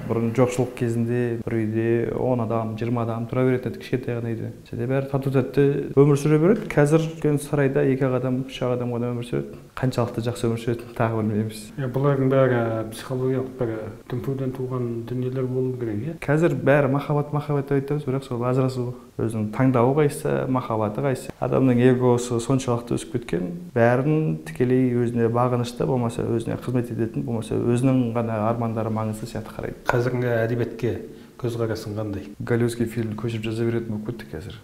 Бұрын жоқшылық кезінде бір үйде 10 адам, 20 адам тұра беретін еді, кішкентай ғана үйде. Және бәрі тату тәтті өмір сүре береді. Қазір үлкен сарайда 2 адам, 3 адам ғана өмір сүреді. Қаншалықты жақсы өмір сүретінін тағы білмейміз. Бұлардың бәрі психологиялық бір дүмпуден туған дүниелер болу керек, иә? Қазір бәрі махаббат, махаббат деп айтамыз, бірақ сол ажырасу, өзінің таңдауы қайсы, махаббаты қайсы. Адамның эгосы соншалықты өсіп кеткен, бәрін тікелей өзіне бағынышты, болмаса өзіне қызмет ететін, болмаса өзінің ғана армандары маңызды сияқты қарайды. Қазіргі әдебиетке көзқарасың қандай? Голливудский фильмді көшіріп жаза беретін болып кетті қазір.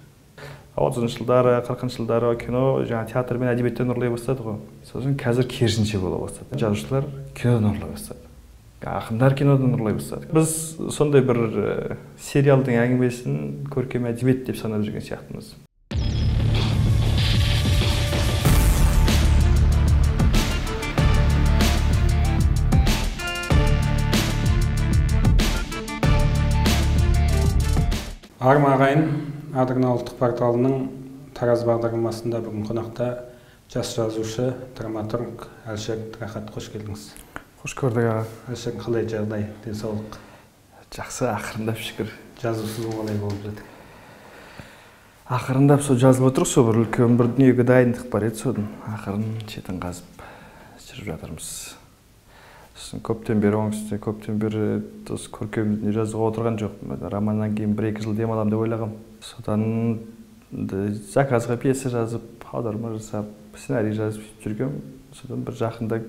30-шы жылдары, 40-шы жылдары кино, жаңа театр мен әдебиеттен ұрлай бастады ғой. Сосын қазір керісінше бола бастады. Жазушылар кинодан ұрлай бастады. Ақындар кинодан ұрлай бастады. Біз сондай бір сериалдың әңгімесін көркем әдебиет деп санап жүрген сияқтымыз. Арма ағайын, Адырна ұлттық порталының Тараз бағдарламасында бүгін қонақта жас жазушы, драматург Әлішер Рахат. Қош келдіңіз. Қош көрдік, аға. Әлішер, қалай жағдай, денсаулық? Жақсы, ақырындап шүкір. Жазу сызу қалай болып жатыр? Ақырындап сол жазылып отыр, сол бір үлкен бір дүниеге дайындық бар еді, содан ақырын шетін қазып жүріп жатырмыз. Сосын көптен бері оның үстіне көптен бері осы көркем дүние жазуға отырған жоқпын. Романнан кейін 1-2 жыл демаламын деп ойлағам. Содан заказға пьеса жазып, аударма жасап, сценарий жазып жүргем. Содан бір жақында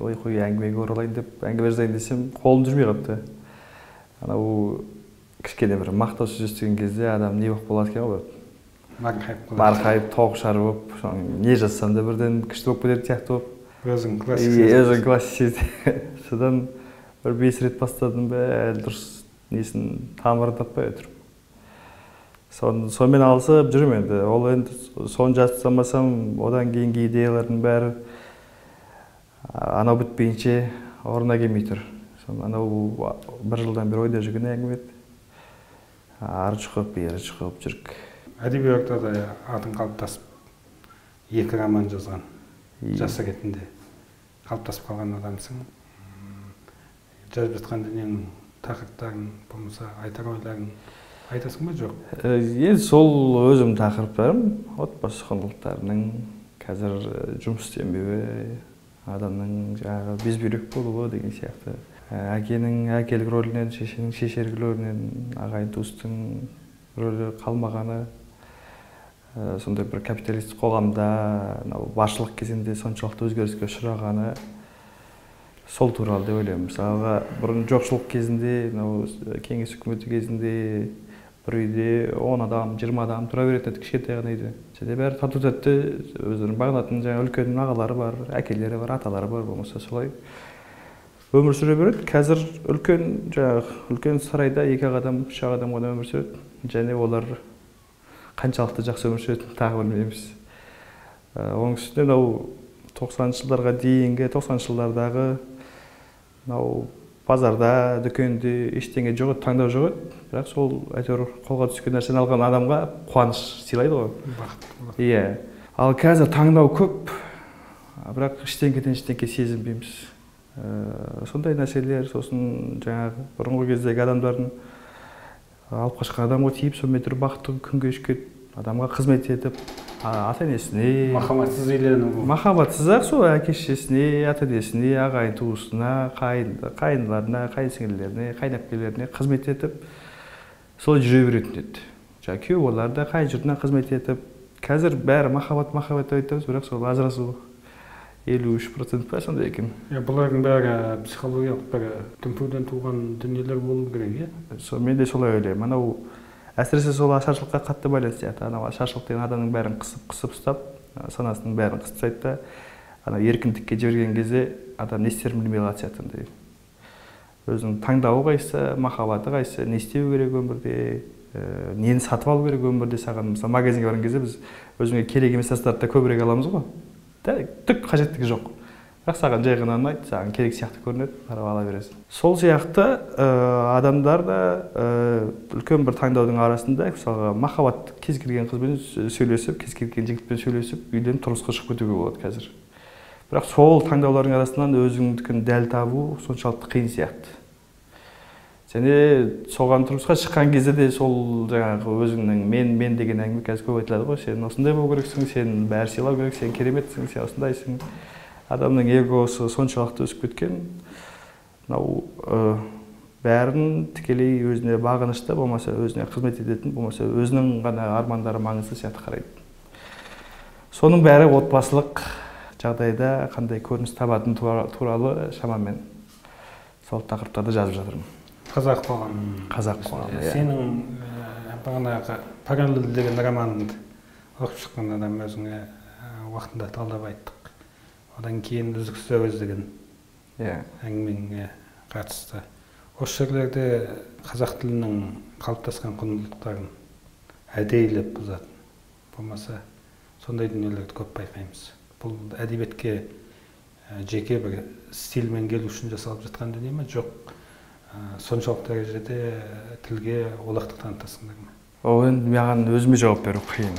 ой қой әңгімеге оралайын деп, әңгіме жазайын десем, қолым жүрмей қалыпты. Анау кішкене бір мақтау сөз естіген кезде адам не болып қалады екен ғой? Марқайып қалады. Марқайып, тоғышар болып, не жазсам да бірден күшті болып кететін сияқты болып. Өзің классик. Өзің классик. Содан бір 5 рет бастадым ба, әлі дұрыс несін тамырын таппай отырмын. Сонымен алысып жүрмін енді. Ол енді соны жазып тастамасам, одан кейінгі идеялардың бәрі анау бітпейінше орнына келмей тұр. Анау бір жылдан бері ойда жүрген әңгіме еді. Ары шұқып, бері шұқып жүрік. Әдеби ортада атың қалыптасып, 2 роман жазған жас ретінде қалыптасып қалған адамсың. Жазып жатқан дүниенің тақырыптарын, болмаса айтар ойларын айтасың ба, жоқ? Енді сол өзім тақырыптарым, отбасы құндылықтарының қазір жұмыс істемеуі, адамның жаңағы безбүйрек болуы деген сияқты. Әкенің әкелік рөлінен, шешенің шешелік рөлінен, ағайын туыстың рөлі қалмағаны, сондай бір капиталистік қоғамда, баршылық кезеңде соншалықты өзгеріске ұшырағаны сол туралы деп ойлаймын. Мысалға, бұрын жоқшылық кезінде, кеңес үкіметі кезінде бір үйде 10 адам, 20 адам тұра беретін еді, кішкентай ғана үйде. Және бәрі тату тәтті, өздерінің бағынатын жаңа үлкен ағалары бар, әкелері бар, аталары бар, болмаса солай өмір сүре береді. Қазір үлкен жаңағы үлкен сарайда 2 адам, 3 адам ғана өмір сүреді. Және олар қаншалықты жақсы өмір сүретінін тағы білмейміз. Оның үстіне мынау 90-шы жылдарға дейінгі, 90-шы жылдардағы мынау базарда, дүкенде ештеңе жоқ еді, таңдау жоқ еді. Бірақ сол әйтеуір қолға түскен нәрсені алған адамға қуаныш сыйлайды ғой. Бақытты болады. Иә. Ал қазір таңдау көп, бірақ ештеңеден ештеңе сезінбейміз. Сондай нәрселер, сосын жаңағы бұрынғы кездегі адамдардың алып қашқан адамға тиіп, сонымен тұрып бақытты күн кешіп, адамға қызмет етіп, ата-енесіне, махаббатсыз үйлену. Махаббатсыз-ақ сол әке-шешесіне, ата-енесіне, ағайын туысына, қайындарына, қайын сіңлілеріне, қайын әпкелеріне қызмет етіп, солай жүре беретін еді. Жаңа күйеу балалар да қайын жұртына қызмет етіп, қазір бәрі махаббат, махаббат деп айтамыз, бірақ сол ажырасу 53% па сондай екен. Бұлардың бәрі психологиялық бір дүмпуден туған дүниелер болу керек, иә? Сол, мен де солай ойлаймын. Анау әсіресе сол ашаршылыққа қатты байланысты сияқты. Анау ашаршылық деген адамның бәрін қысып-қысып ұстап, санасының бәрін қысып тастайды да, анау еркіндікке жіберген кезде адам не істерін білмей қалады сияқты андай. Өзінің таңдауы қайсы, махаббаты қайсы, не істеу керек өмірде, нені сатып алу керек өмірде саған. Мысалы, магазинге барған кезде біз өзіңе керек емес заттарды да көбірек аламыз ғой. Түк қажеттігі жоқ. Бірақ саған жай ғана ұнайды, саған керек сияқты көрінеді, қарап ала бересің. Сол сияқты адамдар да үлкен бір таңдаудың арасында, мысалға, махаббат кез келген қызбен сөйлесіп, кез келген жігітпен сөйлесіп, үйленіп тұрмысқа шығып кетуге болады қазір. Бірақ сол таңдаулардың арасынан өзіңдікін дәл табу соншалықты қиын сияқты. Және соған тұрмысқа шыққан кезде де сол жаңағы өзіңнің мен деген әңгіме қазір көп айтылады ғой. Сен осындай болу керексің, сен бәрі сыйлау керек, сен кереметсің, сен осындайсың. Адамның эгосы соншалықты өсіп кеткен. Мынау бәрін тікелей өзіне бағынышты, болмаса өзіне қызмет ететін, болмаса өзінің ғана армандары маңызды сияқты қарайды. Соның бәрі отбасылық жағдайда қандай көрініс табатыны туралы шамамен сол тақырыптарды жазып жатырмын. Қазақ қоғамы. Қазақ қоғамы, иә. Сенің бағанағы «Параллель» деген романыңды оқып шыққан адам өзіңе уақытында талдап айттық. Одан кейін «Үздіксіз әуез» деген әңгімеңе қатысты. Осы жерлерде қазақ тілінің қалыптасқан құндылықтарын әдейілеп бұзатын, болмаса сондай дүниелерді көп байқаймыз. Бұл әдебиетке жеке бір стильмен келу үшін жасалып жатқан дүние ме? Жоқ, соншалық дәрежеде тілге олақтық танытасыңдар ма? Ол енді маған өзіме жауап беру қиын.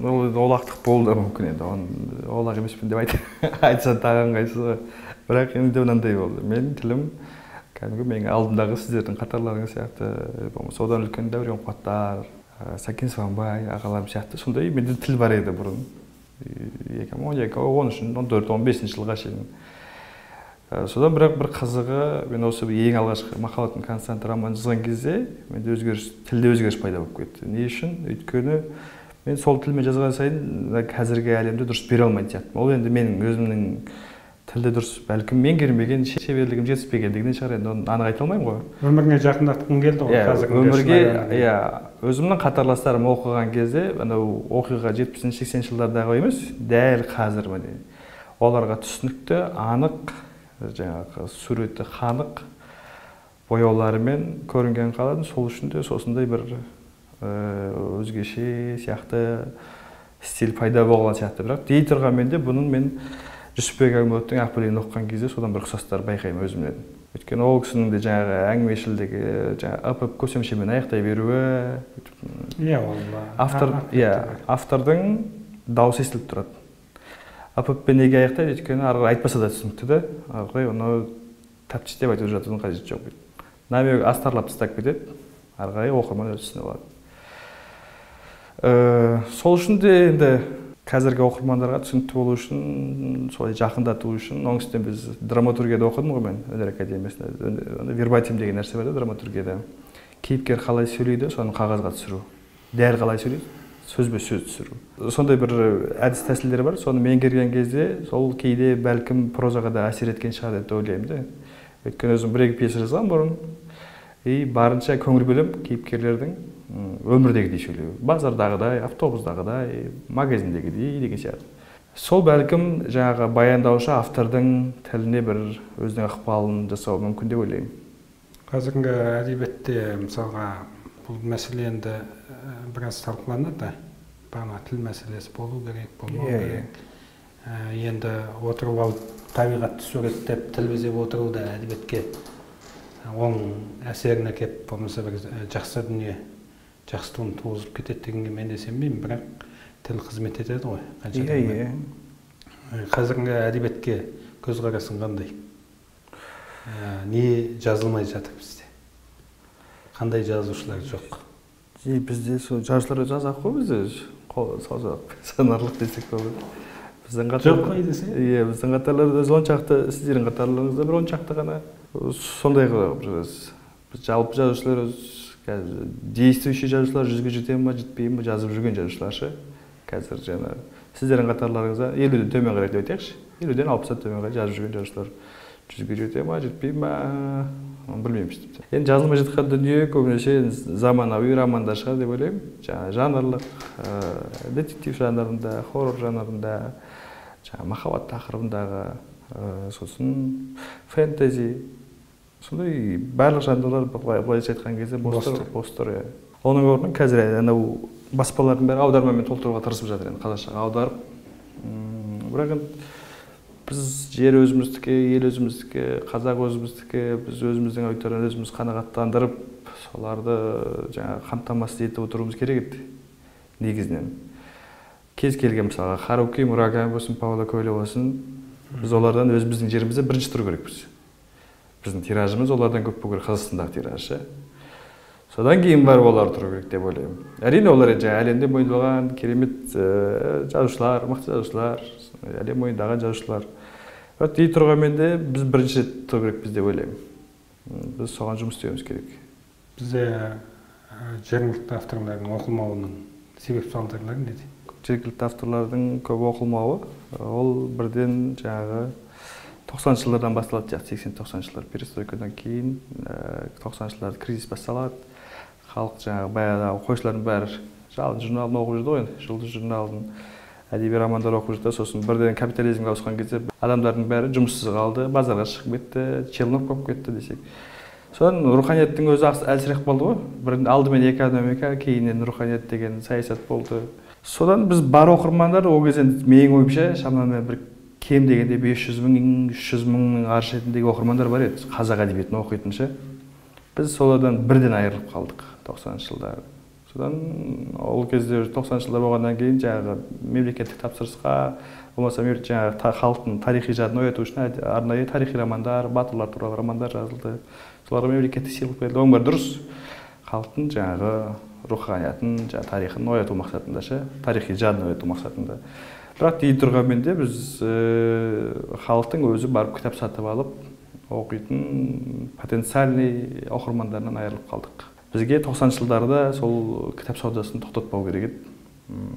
Ол олақтық болуы да мүмкін енді. Оны олақ емеспін деп айтса тағы ыңғайсыз. Бірақ енді мынандай болды. Менің тілім кәдімгі менің алдымдағы сіздердің қатарларыңыз сияқты, болмаса одан үлкен Дәурен Қуаттар, Сәкен Сыбанбай ағаларым сияқты сондай менде тіл бар еді бұрын. 2012, 13, 14, 15 жылға шейін. Содан бірақ бір қызығы, мен осы ең алғашқы «Махаббаттың константы» романын жазған кезде менде өзгеріс, тілде өзгеріс пайда болып кетті. Не үшін? Өйткені мен сол тілмен жазған сайын қазіргі әлемді дұрыс бере алмайтын сияқтымын. Ол енді менің өзімнің тілді дұрыс бәлкім меңгермеген, шеберлігім жетіспегендігінен шығар, енді оны анық айта алмаймын ғой. Өміріңе жақындатқың келді ғой қазіргі өмірге, иә, өзімнің қатарластарым оқыған кезде, анау оқиға 70-80 жылдардағы емес, дәл қазір міне. Оларға түсінікті, анық, жаңағы суреті қанық бояуларымен көрінген қаладым. Сол үшін де сосындай бір өзгеше сияқты стиль пайда болған сияқты. Бірақ дей тұрғанмен де бұның мен Жүсіпбек Аймауытовтың «Ақбілегін» оқыған кезде содан бір ұқсастар байқаймын өзімнен. Өйткені ол кісінің де жаңағы әңгімешілдігі, жаңағы ып-ып көсемшемен аяқтай беруі. Иә, ол автор, иә, автордың дауысы естіліп тұрады. Ып-ыппен неге аяқтайды? Өйткені ары қарай айтпаса да түсінікті да. Ары қарай оны тәптіштеп айтып жатудың қажеті жоқ. Намек астарлап тастап кетеді. Ары қарай оқырман өзі түсіне алады. Сол үшін де енді қазіргі оқырмандарға түсінікті болу үшін, солай жақындату үшін, оның үстіне біз драматургияда оқыдым ғой мен, өнер академиясында. Вербатим деген нәрсе бар да драматургияда. Кейіпкер қалай сөйлейді, соны қағазға түсіру. Дәл қалай сөйлейді, сөзбе сөз түсіру. Сондай бір әдіс тәсілдер бар, соны меңгерген кезде сол кейде бәлкім прозаға да әсер еткен шығар деп ойлаймын да. Өйткені өзім бір-екі пьеса жазған бұрын, и барынша көңіл бөлем кейіпкерлердің өмірдегідей сөйлеу. Базардағыдай, автобустағыдай, магазиндегідей деген сияқты. Сол бәлкім жаңағы баяндаушы автордың тіліне бір өзінің ықпалын жасауы мүмкін деп ойлаймын. Қазіргі әдебиетте мысалға бұл мәселе енді біраз талқыланады. Бағана тіл мәселесі болу керек, болмау керек. Енді отырып алып табиғатты суреттеп, тіл безеп отыру да әдебиетке оң әсерін әкеп, болмаса бір жақсы дүние, жақсы туын туғызып кетеді дегенге мен де сенбеймін, бірақ тіл қызмет етеді ғой қанша дегенмен. Қазіргі әдебиетке көзқарасың қандай? Не жазылмай жатыр бізде? Қандай жазушылар жоқ? Бізде сол жазушылар жазақ қой бізде, саусақ санарлық десек болады. Біздің қатар жоқ қой десе? Иә, біздің қатарларда он шақты, сіздердің қатарларыңызда бір он шақты ғана сондай қылып жүресіз. Біз жалпы жазушылар қазір действующий жазушылар 100-ге жете ме, жетпей ме жазып жүрген жазушылар ше. Қазір жаңа сіздердің қатарларыңызда 50-ден төмен қарай деп айтайықшы. 50-ден 60-тан төмен қарай жазып жүрген жазушылар 100-ге жете ме, жетпей ме, білмейміз тіпті. Енді жазылмай жатқан дүние көбінесе заманауи романдар шығар деп ойлаймын. Жаңа жанрлық, детектив жанрында, хоррор жанрында, жаңа махаббат тақырыбындағы, сосын фэнтези, сондай барлық жанрлар былайша айтқан кезде бос тұр. Оның орнын қазір анау баспалардың бәрі аудармамен толтыруға тырысып жатыр енді, қазақшаға аударып. Бірақ енді біз жер өзіміздікі, ел өзіміздікі, қазақ өзіміздікі, біз өзіміздің аудиторияны өзіміз қанағаттандырып, соларды жаңа қамтамасыз етіп отыруымыз керек еді негізінен. Кез келген мысалға Харуки Мураками болсын, Пауло Коэльо болсын, біз олардан өзіміздің жерімізде бірінші тұру керекпіз. Біздің тиражымыз олардан көп болу керек, Қазақстандағы тираж. Содан кейін барып олар тұру керек деп ойлаймын. Әрине, олар жаңа әлемде мойындалған керемет жазушылар, мықты жазушылар, әлем мойындаған жазушылар. Бірақ дей тұрғанмен де біз бірінші рет тұру керекпіз деп ойлаймын. Біз соған жұмыс істеуіміз керек. Бізде жергілікті авторлардың оқылмауының себеп салдарлары неде? Жергілікті авторлардың көп оқылмауы, ол бірден жаңағы 90-шы жылдардан басталады, 80-90-шы жылдар перестройкадан кейін 90-шы жылдарда кризис басталады. Халық жаңағы баяғыдағы қойшылардың бәрі Жалын журналын оқып жүрді ғой енді, Жұлдыз журналын, әдеби романдар оқып жүрді. Сосын бірден капитализмге ауысқан кезде адамдардың бәрі жұмыссыз қалды, базарға шығып кетті, челнок болып кетті десек. Содан руханияттың өзі әлсіреп қалды ғой. Бір алдымен экономика, кейіннен руханият деген саясат болды. Содан біз бар оқырмандар ол кезде менің ойымша шамамен бір кем дегенде 500 мың, 300 мыңның ар шетіндегі оқырмандар бар еді, қазақ әдебиетін оқитын ше. Біз солардан бірден айырылып қалдық 90-шы жылдары. Содан ол кезде 90-шы жылдар болғаннан кейін жаңағы мемлекеттік тапсырысқа, болмаса жаңағы халықтың тарихи жадын ояту үшін арнайы тарихи романдар, батырлар туралы романдар жазылды. Соларға мемлекеттік сыйлық берілді. Оның бәрі дұрыс. Халықтың жаңағы руханиятын, жаңағы тарихын ояту мақсатында ше, тарихи жадын ояту мақсатында. Бірақ дей тұрғанмен де біз халықтың өзі барып кітап сатып алып оқитын потенциальный оқырмандарынан айырылып қалдық. Бізге 90-шы жылдарда сол кітап саудасын тоқтатпау керек еді.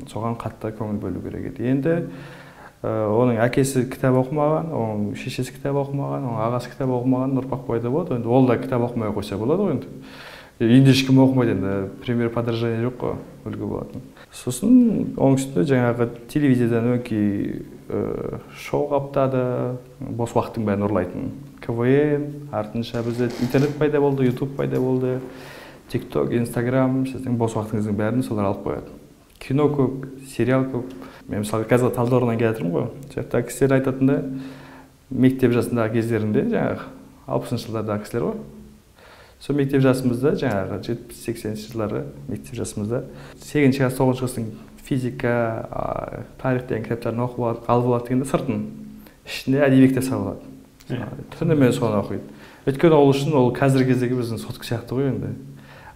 Соған қатты көңіл бөлу керек еді. Енді оның әкесі кітап оқымаған, оның шешесі кітап оқымаған, оның ағасы кітап оқымаған ұрпақ пайда болады. Енді ол да кітап оқымай қойса болады ғой енді. Үйінде ешкім оқымайды енді, пример подражания жоқ қой, үлгі болатын. Сосын оның үстіне жаңағы телевизиядан өңкей шоу қаптады, бос уақыттың бәрін ұрлайтын КВН, артынша бізде интернет пайда болды, YouTube пайда болды, TikTok, Instagram, сіздің бос уақытыңыздың бәрін солар алып қояды. Кино көп, сериал көп. Мен мысалы қазір Талдықорғаннан келе жатырмын ғой. Сол жақта кісілер айтатын да, мектеп жасындағы кездерінде жаңағы 60-шы жылдардағы кісілер ғой. Сол мектеп жасымызда жаңағы 70-80-ші жылдары мектеп жасымызда 8-ші класс, 9-шы класстың физика, тарих деген кітаптарын оқып алып алады дегенде сыртын, ішінде әдеби кітап салып алады. Түнімен соны оқиды. Өйткені ол үшін ол қазіргі кездегі біздің сотка сияқты ғой енді.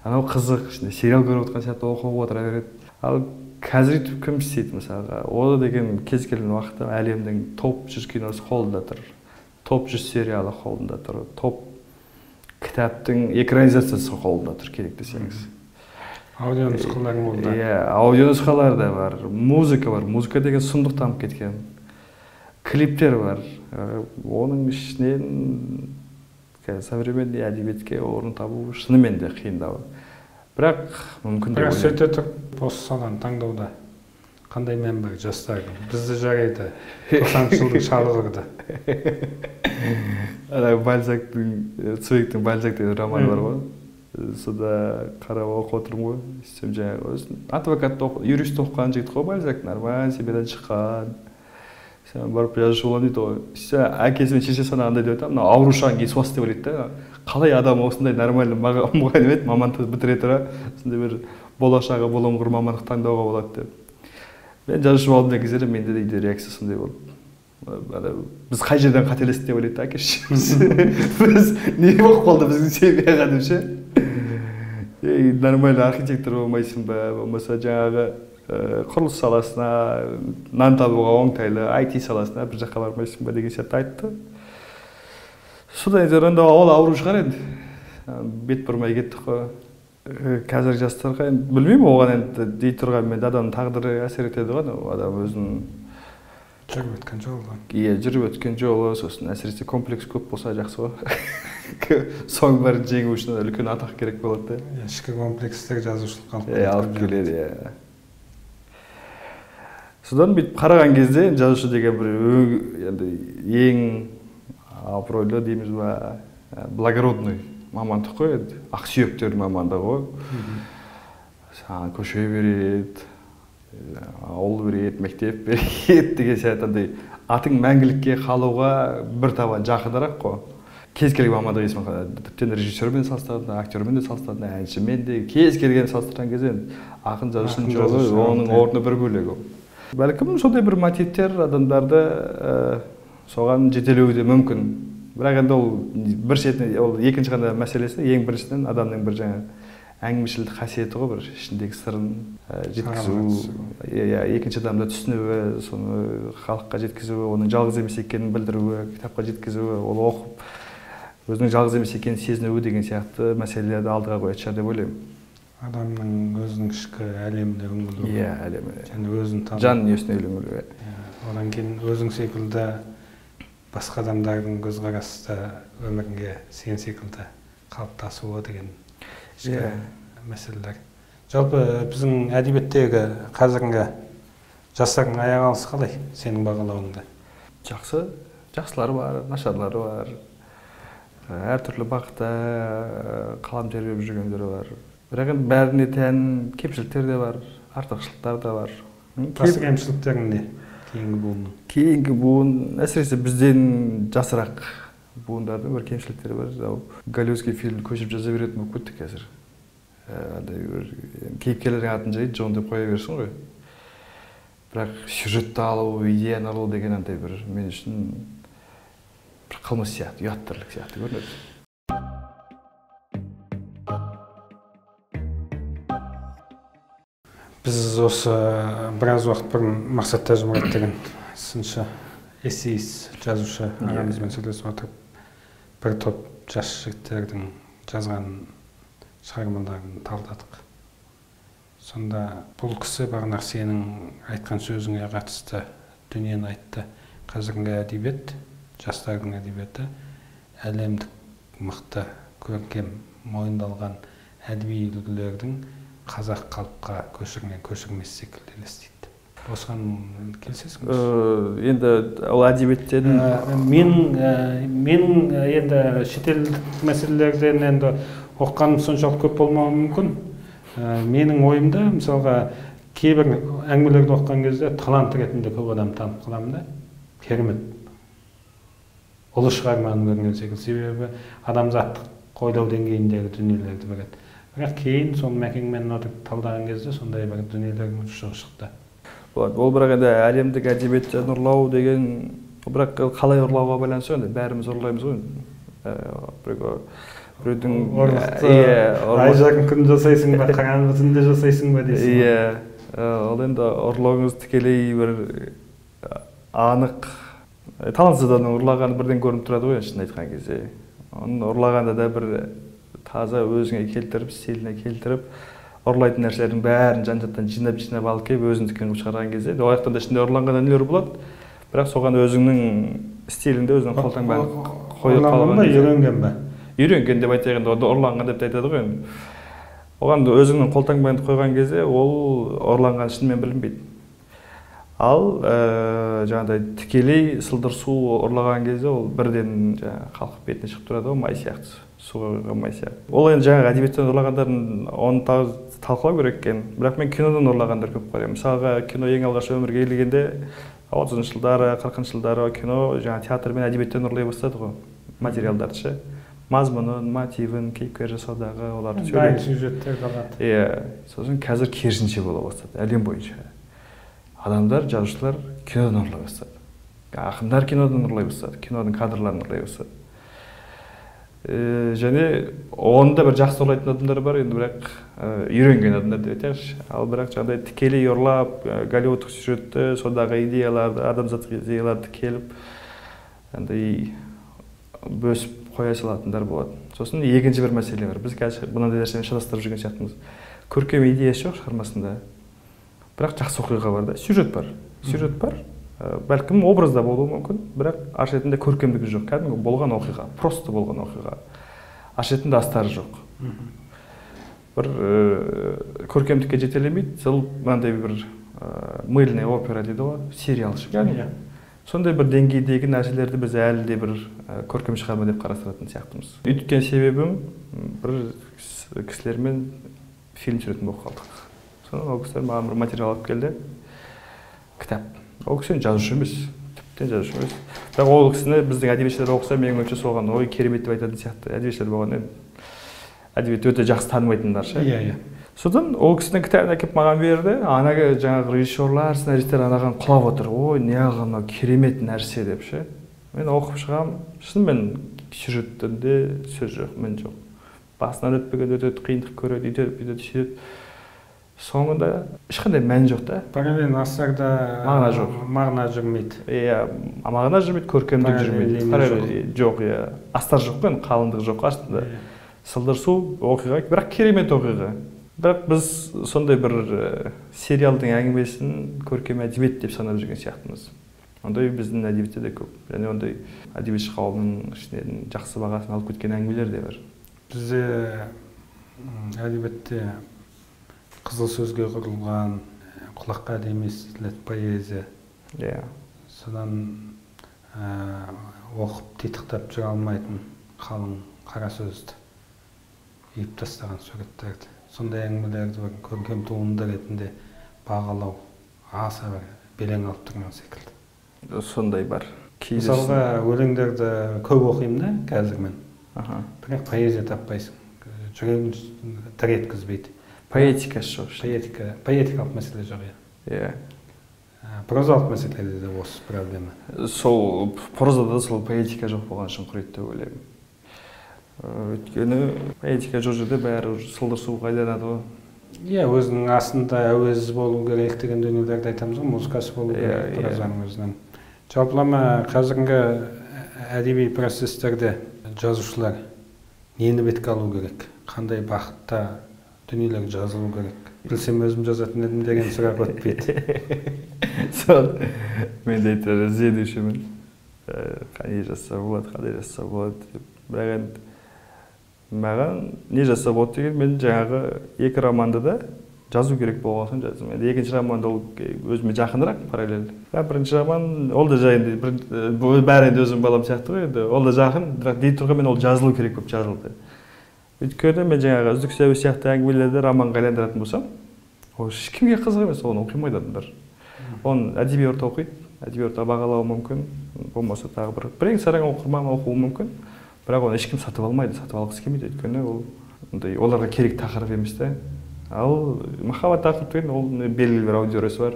Анау қызық, ішінде сериал көріп отырған сияқты оқып отыра береді. Ал қазір өйтіп кім істейді мысалға? Ол деген кез келген уақытта әлемнің топ 100 киносы қолында тұр, топ 100 сериалы қолында тұр, топ кітаптың экранизациясы қолында тұр, керек десеңіз. Аудио нұсқалар болды. Иә, аудио нұсқалар да бар, музыка бар. Музыка деген сұмдық дамып кеткен. Клиптер бар. Оның ішінен современный әдебиетке орын табу шынымен де қиындау. Бірақ мүмкін деп Бірақ ойлаймын. Сөйте тұрып, осы саланы таңдауда қандай мән бар жастар? Бізді жарайды, 90-шы жылдың шалығы ұрды. Ана Бальзактың, Цвейгтің Бальзак деген романы бар ғой. Сонда қарап оқып отырмын ғой. Сөйтсем жаңағы өзі адвокат, юрист оқыған жігіт қой Бальзак, нормально семьядан шыққан. Сен барып жазушы боламын дейді ғой. Сөйтсе әкесі мен шешесі ана андай деп айтады, мынау аурушаң есуас деп ойлайды да. Қалай адам осындай нормальный мұғалім еді, мамандықты бітіре тұра, сондай бір болашағы бұлыңғыр мамандық таңдауға болады деп. Мен жазушы болдым деген кезде менде де үйде реакция сондай болды. Біз қай жерден қателестік деп ойлайды да әке шешеміз. Біз не болып қалды біздің семьяға деп ше. Ей, нормальный архитектор болмайсың ба, болмаса жаңағы құрылыс саласына, нан табуға оңтайлы, IT саласына бір жаққа бармайсың ба деген сияқты айтты. Содан кейін енді ол ауру шығар енді. Бет бұрмай кеттік қой. Қазіргі жастарға енді білмеймін, оған енді дей тұрғанмен адамның тағдыры әсер етеді ғой, адам өзінің жүріп өткен жолы. Иә, жүріп өткен жолы, сосын әсіресе комплекс көп болса жақсы ғой. Соның бәрін жеңу үшін үлкен атақ керек болады да. Ішкі комплекстер жазушылыққа алып келеді. Алып келеді, иә. Содан бүйтіп қараған кезде жазушы деген бір енді ең абыройлы дейміз ба, благородный мамандық қой енді, ақсүйектердің мамандығы ғой. Саған көше береді, ауыл береді, мектеп береді деген сияқты андай атың мәңгілікке қалуға бір табан жақынырақ қой. Кез келген мамандық есімі қалады. Тіптен режиссермен салыстырғанда, актермен де салыстырғанда, әншімен де, кез келген салыстырған кезде енді ақын жазушының жолы оның орны бір бөлек ол. Бәлкім сондай бір мотивтер адамдарды соған жетелеуі де мүмкін. Бірақ енді ол бір шетінен, ол екінші ғана мәселесі, ең біріншіден адамның бір жаңа әңгімешілдік қасиеті ғой, бір ішіндегі сырын жеткізу, иә, екінші адамды түсінуі, соны халыққа жеткізуі, оның жалғыз емес екенін білдіруі, кітапқа жеткізуі, ол оқып өзінің жалғыз емес екенін сезінуі деген сияқты мәселелерді алдыға қоятын шығар деп ойлаймын. Адамның өзінің ішкі әлеміне үңілуі. Иә, әлеміне. Және өзін тану. Жан дүниесіне үңілуі. Одан кейін өзің секілді басқа адамдардың көзқарасы да өміріңе сен секілді қалыптасуы деген ішкі мәселелер. Жалпы біздің әдебиеттегі қазіргі жастардың аяқ алысы қалай сенің бағалауыңда? Жақсы, жақсылары бар, нашарлары бар. Әртүрлі бағытта қалам тербеп жүргендері бар. Бірақ енді бәріне тән кемшіліктер де бар, артықшылықтар да бар. Басты кемшіліктерің не? Кейінгі буынның? Кейінгі буын, әсіресе бізден жасырақ буындардың бір кемшіліктері бар. Голливудский фильмді көшіріп жаза беретін болып кеттік қазір. Андай бір кейіпкерлердің атын жай Джон деп қоя берсін ғой. Бірақ сюжетті алу, идеяны алу деген андай бір мен үшін бір қылмыс сияқты, ұят тірлік сияқты көрінеді. Біз осы біраз уақыт бұрын Мақсат Тәжімұрат деген сыншы, эссеист, жазушы ағамызбен сөйлесіп отырып, бір топ жас жігіттердің жазған шығармаларын талдадық. Сонда бұл кісі бағанағы сенің айтқан сөзіңе қатысты дүниені айтты. Қазіргі әдебиет, жастардың әдебиеті әлемдік мықты, көркем, мойындалған әдеби үлгілердің қазақ халыққа көшірген көшірмесі секілді елестейді. Осыған келісесің бе? Енді ол әдебиеттен мен енді шетелдік мәселелерден енді оқығаным соншалық көп болмауы мүмкін. Менің ойымда, мысалға, кейбір әңгімелерді оқыған кезде талант ретінде көп адам танып қаламын да. Керемет. Ұлы шығарманы көрген секілді. Себебі адамзаттық ойлау деңгейіндегі дүниелерді береді. Бірақ кейін сол Мәкеңмен отырып талдаған кезде сондай бір дүниелердің ұшы шықты. Ол бірақ енді әлемдік әдебиеттен ұрлау деген, бірақ қалай ұрлауға байланысты енді бәріміз ұрлаймыз ғой. Біреудің ұрлықты ай жарым күн жасайсың ба, қараңғы түнде жасайсың ба дейсің. Иә, ол енді ұрлауыңыз тікелей бір анық талантсыз адамның ұрлағаны бірден көрініп тұрады ғой, шынын айтқан кезде. Оның ұрлағанда да бір таза өзіңе келтіріп, стиліне келтіріп, ұрлайтын нәрселердің бәрін жан-жақтан жинап-жинап алып келіп, өзіңдікін қылып шығарған кезде, ол жақтан да ішінде ұрланған дүниелер болады, бірақ соған өзіңнің стиліңде, өзіңнің қолтаңбаңды қойып қалған. Ұрланған ба, үйренген ба? Үйренген деп айтайық енді, ұрланған деп те айтады ғой енді. Оған өзіңнің қолтаңбаңды қойған кезде, ол ұрланған шынымен білінбейді. Ал жаңағыдай тікелей сылдыр су ұрлаған кезде ол бірден жаңағы қалқып бетіне шығып тұрады ғой, май сияқты, суға құйған май сияқты. Ол енді жаңағы әдебиеттен ұрлағандарын оны талқылау керек екен. Бірақ мен кинодан ұрлағандар көп қараймын. Мысалға, кино ең алғаш өмірге келгенде 30-шы жылдары, 40-шы жылдары кино жаңа театр мен әдебиеттен ұрлай бастады ғой, материалдарды ше. Мазмұнын, мотивін, кейіпкер жасаудағы оларды дайын сюжеттер қалады. Иә, сосын қазір керісінше бола бастады әлем бойынша. Адамдар, жазушылар кинодан ұрлай бастады. Ақындар кинодан ұрлай бастады, киноның кадрларын ұрлай бастады. Және оны да бір жақсы ұрлайтын адамдар бар, енді бірақ үйренген адамдар деп айтайықшы. Ал бірақ жаңағыдай тікелей ұрлап, голливудтық сюжетті, сондағы идеяларды, адамзаттық идеяларды келіп, андай бөсіп қоя салатындар болады. Сосын екінші бір мәселе бар. Біз қазір мынандай нәрсені шатастырып жүрген сияқтымыз. Көркем идеясы жоқ шығармасында. Бірақ жақсы оқиға бар да, сюжет бар. Сюжет бар. Бәлкім образда болуы мүмкін, бірақ ар шетінде көркемдігі жоқ. Кәдімгі болған оқиға, просто болған оқиға. Ар шетінде астары жоқ. Бір көркемдікке жетелемейді, сол мынандай бір мыльная опера дейді ғой, сериал кәдімгі. Сондай бір деңгейдегі нәрселерді біз әлі де бір көркем шығарма деп қарастыратын сияқтымыз. Өйткен себебім бір кісілермен фильм түсіретін болып қалдық. Содан ол кісілер маған бір материал алып келді. Кітап. Ол кісі жазушы емес, тіптен жазушы емес. Бірақ ол кісіні біздің әдебиетшілер оқыса, менің ойымша соған ой керемет деп айтатын сияқты. Әдебиетшілер болған енді әдебиетті өте жақсы танымайтындар ше. Иә, иә. Содан ол кісінің кітабын әкеліп маған берді. Ана жаңағы режиссерлар, сценаристер анаған құлап отыр. Ой, не қылған мынау керемет нәрсе деп ше. Мен оқып шығамын, шынымен сюжетінде сөз жоқ, мін жоқ. Басынан өтпеген өтеді, қиындық көреді, үйтеді, бүйтеді, сөйтеді. Соңында ешқандай мән жоқ та. Параллель астарда мағына жоқ. Мағына жүрмейді. Иә, мағына жүрмейді, көркемдік жүрмейді. Параллель жоқ, иә. Астар жоқ қой, қалыңдық жоқ астында. Сылдыр су оқиға, бірақ керемет оқиға. Бірақ біз сондай бір сериалдың әңгімесін көркем әдебиет деп санап жүрген сияқтымыз. Ондай біздің әдебиетте де көп. Және ондай әдебиетші қауымның ішінен жақсы бағасын алып кеткен әңгімелер де бар. Бізде әдебиетте қызыл сөзге құрылған, құлаққа әдемі естілетін поэзия. Иә. Содан оқып титықтап жүре алмайтын қалың қара сөзді үйіп тастаған суреттерді. Сондай әңгімелерді бір көркем туынды ретінде бағалау аса бір белең алып тұрған секілді. Сондай бар. Мысалға өлеңдерді көп оқимын да қазір мен. Бірақ поэзия таппайсың. Жүрегің дір еткізбейді. Поэтикасы жоқ. Поэтикалық мәселе жоқ, иә. Прозалық мәселеде де осы проблема. Сол прозада сол поэтика жоқ болған үшін құриды деп ойлаймын. Өйткені поэтика жоқ жерде бәрі сылдыр суға айланады ғой. Иә, өзінің астында әуез болу керек деген дүниелерді айтамыз ғой, музыкасы болу керек прозаның өзінің. Жалпылама қазіргі әдеби процестерде жазушылар нені бетке алу керек, қандай бағытта дүниелер жазылу керек? Білсем өзім жазатын едім деген сұрақ өтпейді. Сол, мен де әйтеуір ізденушімін. Не жазса болады, қандай жазса болады деп. Бірақ енді маған не жазса болады деген, мен жаңағы екі романды да жазу керек болған соң жаздым. Енді екінші романды ол өзіме жақынырақ параллель. Бірақ бірінші роман ол да жай енді бәрі енді өзім балам сияқты ғой енді, ол да жақын, бірақ дей тұрғанмен ол жазылу керек болып жазылды. Өйткені мен жаңағы үздік сәуе сияқты әңгімелерді романға айландыратын болсам, ол ешкімге қызық емес, оны оқимайды адамдар. Оны әдеби орта оқиды, әдеби орта бағалауы мүмкін, болмаса тағы бір бірен-саран оқырман оқуы мүмкін. Бірақ оны ешкім сатып алмайды, сатып алғысы келмейді, өйткені ол ондай оларға керек тақырып емес та. Ал махаббат тақырып деген ол белгілі бір аудиториясы бар.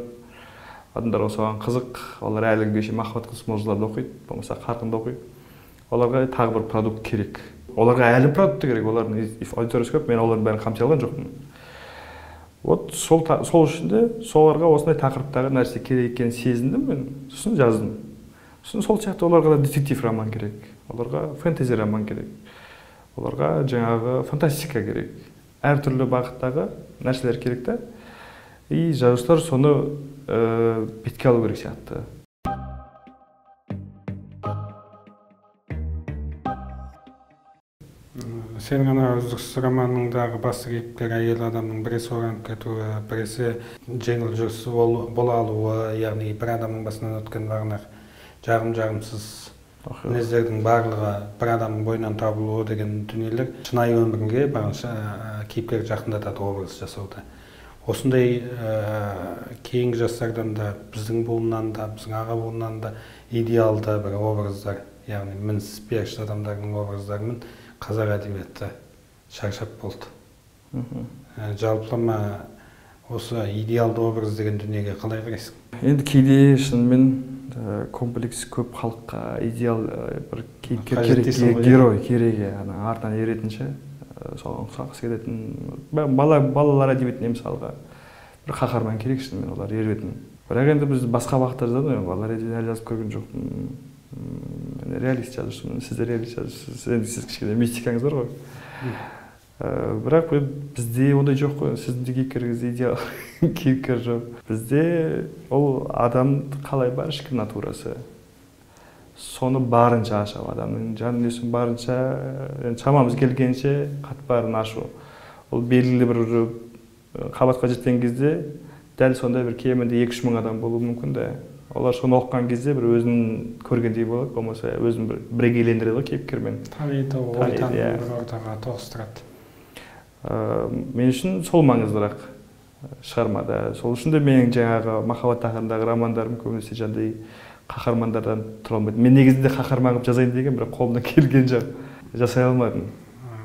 Адамдар соған қызық, олар әлі күнге шейін махаббат мавзуларды оқиды, болмаса қарқынды оқиды. Оларға тағы бір продукт керек. Оларға әлі продукт керек, олардың аудиториясы көп, мен олардың бәрін қамти алған жоқпын. Вот сол үшін де соларға осындай тақырыптағы нәрсе керек екенін сезіндім мен, сосын жаздым. Сосын сол сияқты оларға да детектив роман керек, оларға фэнтези роман керек, оларға жаңағы фантастика керек. Әртүрлі бағыттағы нәрселер керек та. И жазушылар соны бетке алу керек сияқты. Сенің ана үздіксіз романыңдағы басты кейіпкер әйел адамның біресе оранып кетуі, біресе жеңіл жүрісі бола алуы, яғни бір адамның басынан өткен бағанағы жағым-жағымсыз мінездердің барлығы бір адамның бойынан табылуы деген дүниелер шынайы өмірге барынша кейіпкер жақындатады образ жасауда. Осындай кейінгі жастардан да, біздің буыннан да, біздің аға буыннан да идеалды бір образдар, яғни мінсіз періште адамдардың образдарымен қазақ әдебиеті шаршап болды. Жалпылама осы идеалды образ деген дүниеге қалай қарайсың? Енді кейде шынымен комплекс көп халыққа идеал бір кейіпкер керек, герой керек, ана артынан еретінші, соған ұқсағысы келетін. Балалар әдебиетіне мысалға бір қаһарман керек шынымен олар еретін. Бірақ енді біз басқа бағытта жазады ғой, балалар әдебиетін әлі жазып көрген жоқпын. Мен реалист жазушымын, сіз де реалист жазушысыз, енді сіз кішкене мистикаңыз бар ғой. Бірақ бізде ондай жоқ қой, сіздің де кейіпкеріңізде идеал кейіпкер жоқ. Бізде ол адам қалай бар, ішкі натурасы. Соны барынша ашу, адамның жан дүниесін барынша, шамамыз келгенше қатпарын ашу. Ол белгілі бір қабатқа жеткен кезде дәл сондай бір кемінде 2-3 мың адам болуы мүмкін де. Олар соны оқыған кезде бір өзін көргендей болады, болмаса өзін бір бірегейлендіреді ғой кейіпкермен. Таниды, ой таниды, бір ортаға тоғыстырады. Мен үшін сол маңыздырақ шығармада. Сол үшін де менің жаңағы махаббат тақырыбындағы романдарым көбінесе жаңағыдай қаһармандардан тұра алмайды. Мен негізінде қаһарман қылып жазайын деген, бірақ қолымнан келген жоқ, жасай алмадым.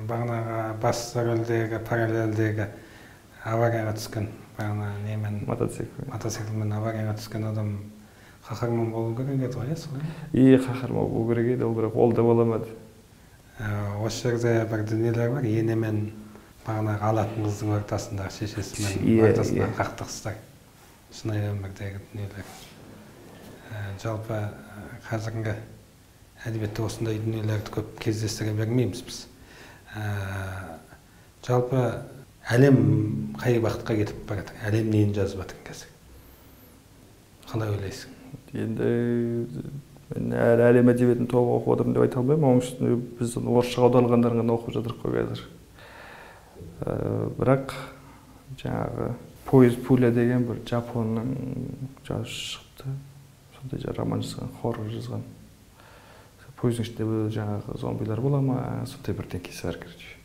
Бағанағы басты рөлдегі, параллельдегі аварияға түскен, бағана немен мотоциклмен аварияға түскен адам Қаһарман болу керек еді ғой, солай? И қаһарман болу керек еді, ол бірақ ол да бола алмады. Осы жерде бір дүниелер бар, енемен бағанағы алатын қыздың ортасындағы шешесімен ортасындағы қақтығыстар, шынайы өмірдегі дүниелер. Жалпы қазіргі әдебиетте осындай дүниелерді көп кездестіре бермейміз біз. Жалпы әлем қай бағытқа кетіп бара жатыр? Әлем нені жазып жатыр қазір? Қалай ойлайсың? Енді мен әлі әлем әдебиетін толық оқып отырмын деп айта алмаймын. Оның үстіне біз орысшаға аударылғандарын ғана оқып жатырмық қой қазір. Бірақ жаңағы «Поезд пуля» деген бір жапонның жазушысы шықты. Сондай роман жазған, хоррор жазған. Пойыздың ішінде жаңағы зомбилар бола ма, сондай бірдеңкесі бар, короче.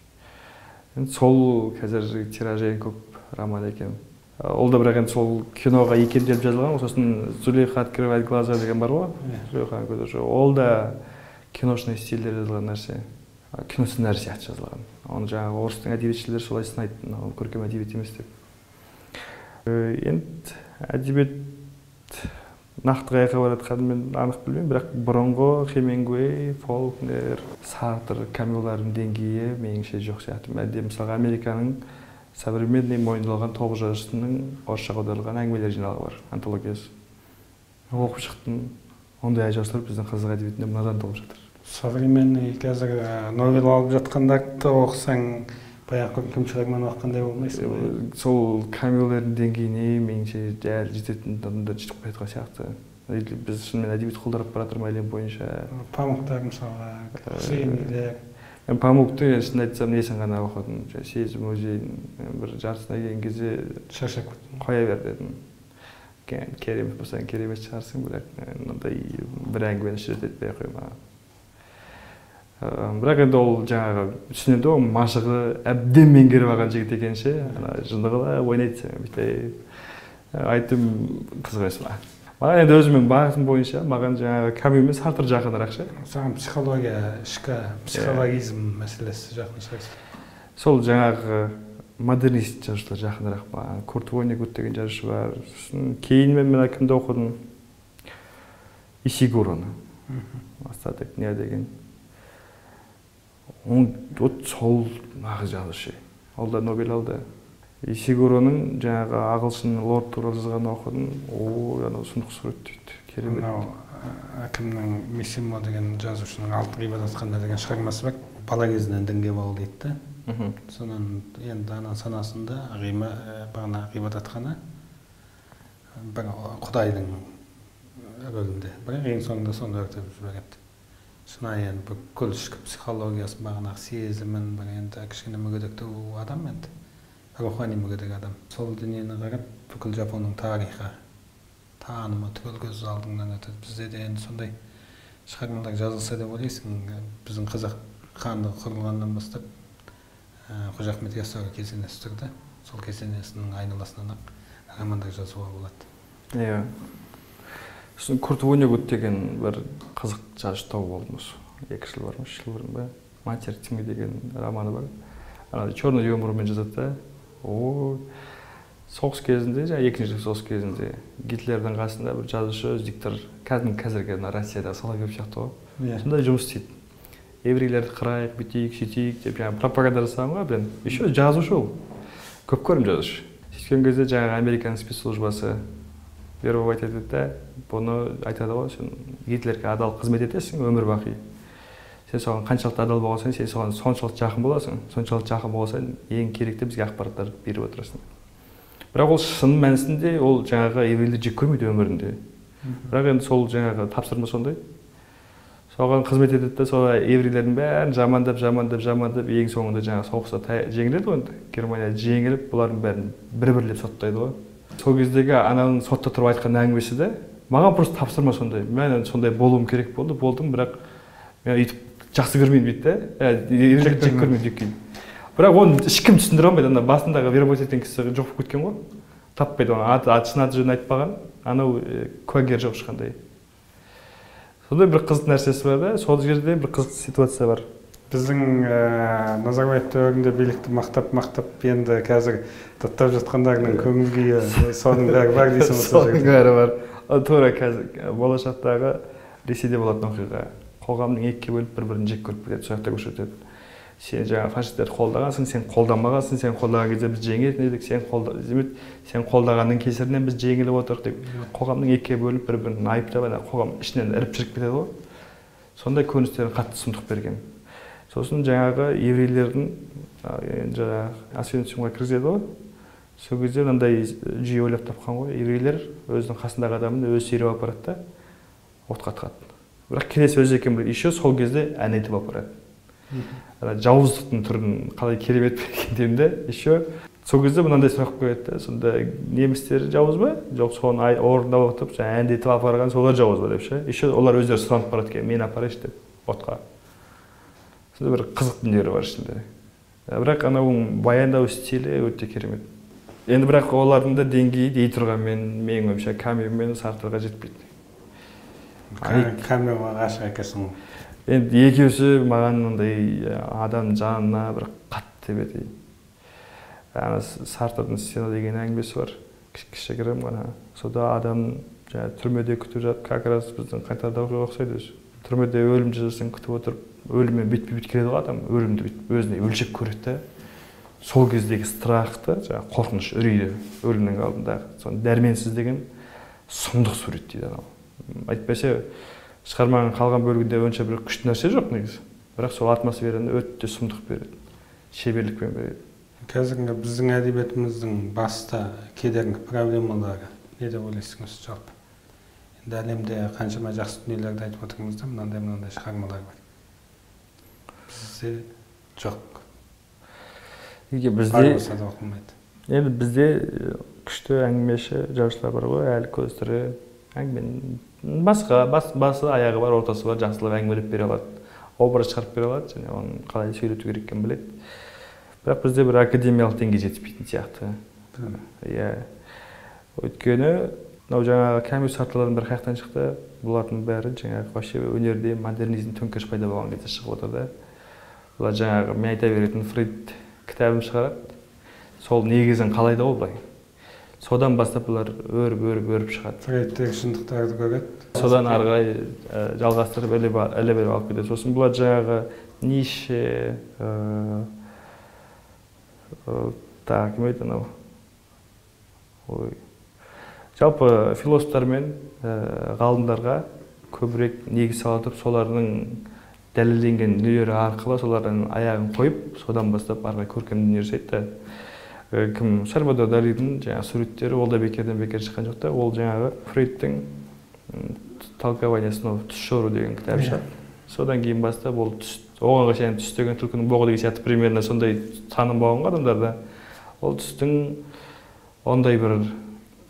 Енді сол қазір тиражы ең көп роман екен. Ол да бірақ енді сол киноға икемделіп жазылған. Сосын «Зулейха открывает глаза» деген бар ғой, Зулейханың көзі ашуы. Ол да киношный стильде жазылған нәрсе. Кино сценарий сияқты жазылған. Оны жаңағы орыстың әдебиетшілері солай сынайды, ол көркем әдебиет емес деп. Енді әдебиет нақты қай жаққа бара жатқанын мен анық білмеймін, бірақ бұрынғы Хемингуэй, Фолкнер, Сартр, Камюлардың деңгейі меніңше жоқ сияқты. Мысалға, Американың современный мойындалған 9 жазушысының орысшаға аударылған әңгімелер жинағы бар, антологиясы. Оқып шықтым. Ондай жазушылар біздің қазақ әдебиетінде мынадан толып жатыр. Современный қазір новелла алып жатқандарды оқысаң, баяғы көркем шығарманы оқығандай болмайсың ғой. Сол Камюлердің деңгейіне меніңше әлі жететін адамдар жетіп қоятқан сияқты. Или біз шынымен әдебиет құлдырап бара жатыр ма әлем бойынша? Памуктар, мысалға, Хусейнилер. Мен Памукты, шын айтсам, несін ғана оқыдым. «Сезім музейін» бір жартысына келген кезде шаршап кеттім. Қоя бер дедім. Керемет болсаң, керемет шығарсың, бірақ мынандай бір әңгімені сюжет етпей ақ қой маған. Бірақ енді ол жаңағы түсінеді ғой, машығы әбден меңгеріп алған жігіт екен ше, ана жынды қылып ойнайды сен бүйтіп. Айттым, қызық емес маған. Маған енді өзімнің бағытым бойынша маған жаңағы Камю мен Сартр жақынырақ ше. Саған психология, ішкі психологизм мәселесі жақын шығар. Сол жаңағы модернист жазушылар жақынырақ маған. Курт Воннегут деген жазушы бар. Сосын кейін мен мына кімді оқыдым? Исигуроны. «Остаток дня» деген. Вот сол нағыз жазушы. Ол да Нобель алды. Исигуроның жаңағы ағылшын лорд туралы жазғанын оқыдым. Ой, анау сұмдық суреттейді. Керемет. Мынау кімнің, Мисимо деген жазушының «Алтын ғибадатхана» деген шығармасы бар. Бала кезінен дінге баулиды да. Сонан енді ана санасында бағана ғибадатхана бір құдайдың рөлінде. Бірақ ең соңында соны өртеп жібереді. Шынайы енді бүкіл ішкі психологиясын, бағанағы сезімін, бір енді кішкене мүгедектеу адам енді. Рухани мүгедек адам. Сол дүниені қарап, бүкіл Жапонның тарихы, танымы түгел көз алдыңнан өтеді. Бізде де енді сондай шығармалар жазылса деп ойлайсың. Біздің қазақ хандығы құрылғаннан бастап Қожа Ахмет Яссауи кесенесі тұрды. Сол кесенесінің айналасынан ақ романдар жазуға болады. Иә. Сосын Курт Воннегут деген бір қызық жазушы тауып алдым осы. 2 жыл бар ма, 3 жыл бұрын ба? «Матерь тьмы» деген романы бар. Ана черный юмормен жазады да. О, соғыс кезінде, жаңа екінші соғыс кезінде Гитлердің қасында бір жазушы, диктор, кәдімгі қазіргі мына Россияда Соловьев сияқты ғой. Сондай жұмыс істейді. Еврейлерді қырайық, бүйтейік, сөйтейік деп жаңағы пропаганда жасаған ғой әбден. Еще жазушы ол. Көп көрім жазушы. Сөйткен кезде жаңағы американ спецслужбасы вербовать етеді да, бұны айтады ғой, сен Гитлерге адал қызмет етесің өмір бақи. Сен соған қаншалықты адал болсаң, сен соған соншалықты жақын боласың, соншалықты жақын болсаң, ең керекті бізге ақпараттарды беріп отырасың. Бірақ ол шын мәнісінде ол жаңағы еврейлерді жек көрмейді өмірінде. Бірақ енді сол жаңағы тапсырма сондай. Соған қызмет етеді да, сол еврейлердің бәрін жамандап, жамандап, жамандап, ең соңында жаңағы соғыста жеңіледі ғой енді. Германия жеңіліп, бұлардың бәрін бір-бірлеп соттайды ғой. Сол кездегі ананың сотта тұрып айтқан әңгімесі де, маған просто тапсырма сондай. Мен енді сондай болуым керек болды, болдым, бірақ мен өйтіп жақсы көрмеймін дейді да. Еврейлерді жек көрмеймін деп кейін. Бірақ оны ешкім түсіндіре алмайды. Ана басындағы вербовать еткен кісі жоқ болып кеткен ғой. Таппайды оны. Аты, шын аты жөнін айтпаған. Анау куәгер жоқ ешқандай. Сондай бір қызық нәрсесі бар да, сол жерде бір қызық ситуация бар. Біздің Назарбаев дәуірінде билікті мақтап-мақтап, енді қазір даттап жатқандарының көңіл күйі, соның бәрі бар дейсің ғой сол Соның жерде. бәрі бар. Тура қазір болашақтағы Ресейде болатын оқиға. Қоғамның екіге бөліп бір-бірін жек көріп кетеді, сол жақта көрсетеді. Сен жаңа фашистерді қолдағансың, сен қолдамағансың, сен қолдаған кезде біз жеңетін едік, сен қолдағанның кесірінен біз жеңіліп отырдық деп. Қоғамның екіге бөліп бір-бірін айыптап, ана қоғам ішінен іріп шіріп кетеді ғой. Сондай көріністерін қатты сұмдық берген. Сосын жаңағы еврейлердің жаңағы Освенцимға кіргізеді ғой. Сол кезде мынандай жүйе ойлап тапқан ғой. Еврейлер өзінің қасындағы адамын өзі сүйреп апарады да отқа тығады. Бірақ келесі өзі екен біледі. Еще сол кезде ән айтып апарады. Жауыздықтың түрін қалай керемет берген деймін де. Еще сол кезде мынандай сұрақ қояды да. Сонда немістер жауыз ба? Жоқ, соны орындап отырып, жаңа әндетіп апарған солар жауыз ба деп ше. Еще олар өздері сұранып барады екен, мен апарайыншы деп отқа. Сонда бір қызық дүниелер бар ішінде. Бірақ анауың баяндау стилі өте керемет. Енді бірақ олардың да деңгейі дей тұрғанмен, менің ойымша, Камю мен Сартрға жетпейді. Камюға ғашық екенсің ғой. Енді екеуісі маған мындай адам жанына бір қатты тебеді. Ана Сартрдың «Стена» деген әңгімесі бар, кішігірім ғана. Сонда адам жаңа түрмеде күтіп жатып, как раз біздің қаңтарда оқиға ұқсайды өзі. Түрмеде өлім жазасын күтіп отырып, өліммен бетпе-бет келеді ғой адам, өлімді бүйтіп өзіне өлшеп көреді да. Сол кездегі страхты, жаңағы қорқыныш, үрейді өлімнің алдындағы, соны дәрменсіз деген сұмдық суреттейді анау. Әйтпесе шығарманың қалған бөлігінде онша бір күшті нәрсе жоқ негізі. Бірақ сол атмосфераны өте сұмдық береді, шеберлікпен береді. Қазіргі біздің әдебиетіміздің басты кедергі проблемалары не деп ойлайсың осы жалпы? Енді әлемде қаншама жақсы дүниелерді айтып отырмыз да, мынандай-мынандай шығармалар бар. Бізде жоқ. Неге бізде бар болса да оқылмайды. Енді бізде күшті әңгімеші жазушылар бар ғой, әлі көз тірі әңгіменің басқа, басы, аяғы бар, ортасы бар, жақсылап әңгімелеп бере алады, образ шығарып бере алады, және оны қалай сөйлету керек екенін біледі. Бірақ бізде бір академиялық деңгей жетіспейтін сияқты. Иә. Өйткені мынау жаңағы Камю, Сартрдың бір қаяқтан шықты, бұлардың бәрі жаңағы вообще өнерде модернизм төңкеріс пайда болған кезде шығып отыр да. Бұлар жаңағы мен айта беретін Фрейд кітабын шығарады. Сол негізін қалайды ғой былай. Содан бастап бұлар өріп-өріп шығады. Фрейдтегі шындықтарды көреді. Содан ары қарай жалғастырып іле беріп алып кетеді. Сосын бұлар жаңағы Ницше, так, кім еді анау? Ой. Жалпы философтар мен ғалымдарға көбірек негіз сала отырып, солардың дәлелденген дүниелері арқылы солардың аяғын қойып, содан бастап ары қарай көркем дүние жасайды да. Кім Сальвадор Далидің жаңағы суреттері, ол да бекерден бекер шыққан жоқ та, ол жаңағы Фрейдтің «Толкование снов», түс жору деген кітабы шығады. Содан кейін бастап ол түс, оғанға шейін түс деген түлкінің боғы деген сияқты примерно сондай таным болған ғой адамдарда. Ол түстің ондай бір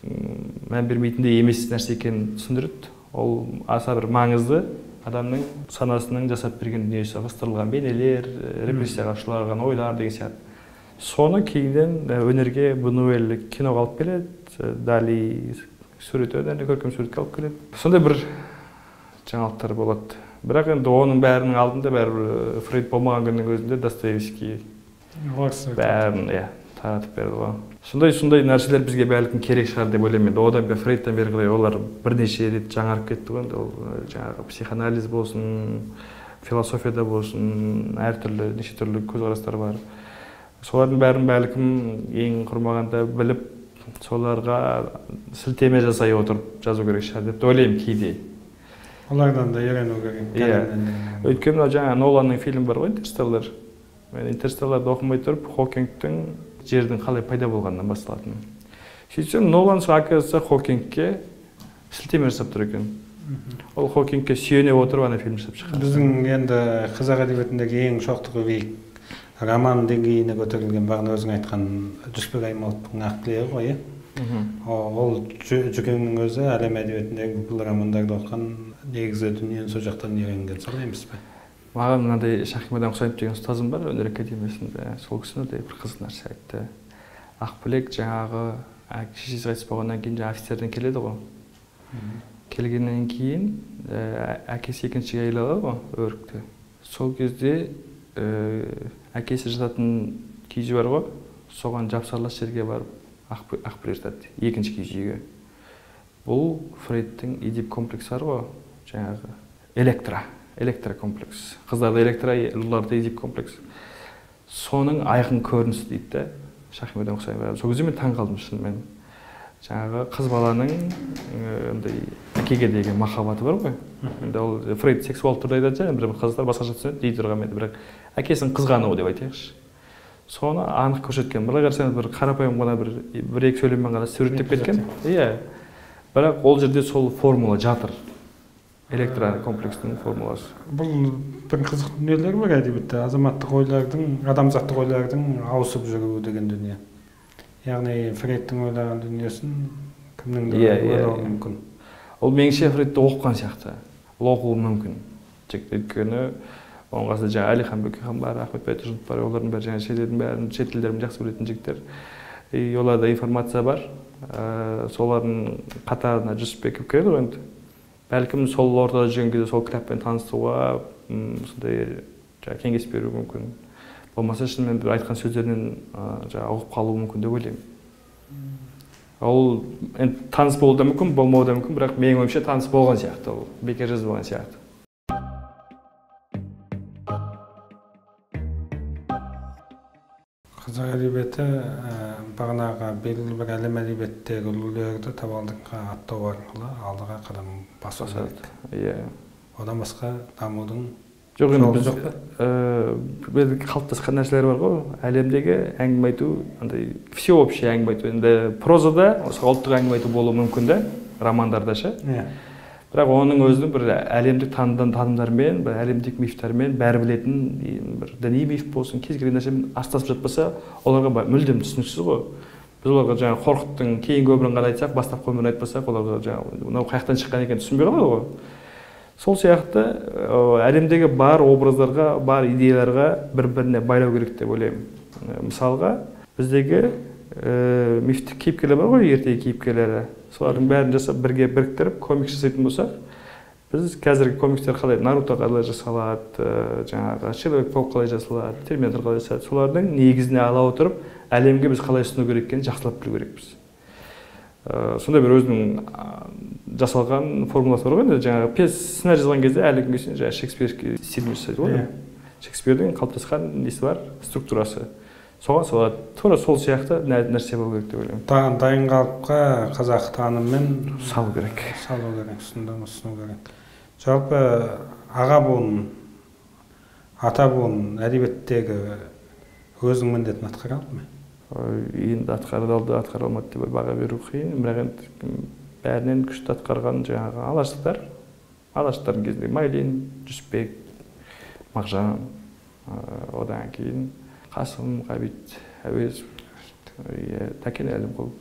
мән бермейтіндей емес нәрсе екенін түсіндіреді. Ол аса бір маңызды адамның санасының жасап берген дүниесі, ығыстырылған бейнелер, репрессияға ұшыраған ойлар деген сияқты. Соны кейіннен өнерге Бунюэль киноға алып келеді, Дали сурет өнеріне, көркем суретке алып келеді. Сондай бір жаңалықтар болады. Бірақ енді оның бәрінің алдында бәрібір Фрейд болмаған күннің өзінде Достоевский бәрін таратып берді ғой. Сондай нәрселер бізге бәлкім керек шығар деп ойлаймын. Енді одан бері Фрейдтан бері қарай олар бірнеше рет жаңарып кетті ғой. Енді ол жаңағы психоанализ болсын, философияда болсын, әртүрлі неше түрлі көзқарастар бар. Солардың бәрін бәлкім ең құрмағанда біліп, соларға сілтеме жасай отырып жазу керек шығар деп ойлаймын кейде. Олардан да үйрену керек. Иә. Өйткені мына жаңа Ноланның фильмі бар ғой, Интерстеллар. Мен Интерстелларды оқымай тұрып, Хокингтің жердің қалай пайда болғанынан басталатын. Сөйтсем, Нолан сол оказывается Хокингке сілтеме жасап тұр екен. Ол Хокингке сүйене отырып ана фильм жасап шыққан. Біздің енді қазақ әдебиетіндегі ең шоқтығы биік роман деңгейіне көтерілген бағана өзің айтқан Жүсіпбек Аймауытовтың Ақ тілегі ғой, иә? Ол Жүкеңнің өзі әлем әдебиетіндегі бүкіл романдарды оқыған, негізгі дүниені сол жақтан үйренген, солай емес пе? Маған мынандай Шахимадан Құсайынов деген ұстазым бар өнер академиясында. Сол кісі мынандай бір қызық нәрсе айтты. Ақбілек жаңағы шешесі қайтыс болғаннан кейін жаңағы офицерден келеді ғой. Келгеннен кейін әкесі екінші әйел алады ғой, Өрікті. Сол кезде әкесі жататын киіз үй бар ғой, соған жапсарлас жерге барып Ақбілек жатады, екінші киіз үйге. Бұл Фрейдтің Эдип комплексы бар ғой, жаңағы электра комплекс. Қыздарда электра, ұлдарда Эдип комплекс. Соның айқын көрінісі дейді де Шахмерден Хұсайынов. Сол кезде мен таң қалдым шынымен. Жаңағы қыз баланың андай әкеге деген махаббаты бар ғой. Енді ол Фрейд сексуалды түрде айтады, және бір қыздар басқаша түсінеді дей тұрғанмен, бірақ әкесін қызғану деп айтайықшы. Соны анық көрсеткен. Былай қарасаңыз бір қарапайым ғана бір екі сөйлеммен ғана суреттеп кеткен. Иә. Бірақ ол жерде сол формула жатыр. Электра комплексінің формуласы. Бұл бір қызық дүниелер бар әдебиетте. Азаматтық ойлардың, адамзаттық ойлардың ауысып жүруі деген дүние. Яғни Фрейдтің ойлаған дүниесін кімнің де ойлауы мүмкін. Ол меніңше Фрейдті оқыған сияқты. Ол оқуы мүмкін. Өйткені оның қасында жаңа Әлихан Бөкейхан бар, Ахмет Байтұрсынов бар, олардың бәрі жаңа шетелдің бәрін, шет тілдерін жақсы білетін жігіттер. И оларда информация бар. Солардың қатарына Жүсіпбеков кіреді ғой енді. Бәлкім сол ортада жүрген кезде сол кітаппен танысуға сондай кеңес беруі мүмкін. Болмаса шынымен бір айтқан сөздерінен жаңа ұғып қалуы мүмкін деп ойлаймын. Ол енді таныс болуы да мүмкін, болмауы да мүмкін, бірақ менің ойымша таныс болған сияқты, ол бекер жазылған сияқты. Қазақ әдебиеті бағанағы белгілі бір әлем әдебиеттегі үлгілерді табалдырыққа аттау арқылы алдыға қадам басу керек. Иә. Одан басқа дамудың жоқ, енді біз бір қалыптасқан нәрселер бар ғой. Әлемдегі әңгіме айту, андай всеобщий әңгіме айту. Енді прозада осы ұлттық әңгіме айту болуы мүмкін да, романдарда ше. Иә. Бірақ оның өзінің бір әлемдік танымдармен, бір әлемдік мифтермен, бәрі білетін бір діни миф болсын, кез келген нәрсемен астасып жатпаса, оларға мүлдем түсініксіз ғой. Біз оларға жаңа Қорқыттың кейінгі өмірін ғана айтсақ, бастапқы өмірін айтпасақ, оларға жаңа мынау қаяқтан шыққан екенін түсінбей қалады ғой. Сол сияқты әлемдегі бар образдарға, бар идеяларға бір-біріне байлау керек деп ойлаймын. Мысалға, біздегі мифтік кейіпкерлер бар ғой, ертегі кейіпкерлері. Солардың бәрін жасап, бірге біріктіріп комикс жасайтын болсақ, біз қазіргі комикстер қалай, Наруто қалай жасалады, жаңағы Человек-паук қалай жасалады, Терминатор қалай жасалады, солардың негізіне ала отырып, әлемге біз қалай ұсыну керек екенін жақсылап білу керекпіз. Сондай бір өзінің жасалған формуласы бар ғой, енді жаңағы пьеса сценарий жазған кезде әлі күнге шейін жаңағы шекспирский стильмен жасайды ғой. Шекспирдің қалыптасқан несі бар, структурасы. Соған солар тура сол сияқты нәрсе болу керек деп ойлаймын. Дайын қалыпқа қазақ таныммен салу керек. Салу керек, ұсыну керек. Жалпы аға буын, ата буын әдебиеттегі өзінің міндетін атқара алды ма? Енді атқара алды, атқара алмады деп баға беру қиын. Бірақ енді бәрінен күшті атқарған жаңағы алаштықтар. Алаштықтардың кезінде Майлин, Жүсіпбек, Мағжан, одан кейін Қасым, Ғабит, Әуезов, Тәкен Әлімқұлов.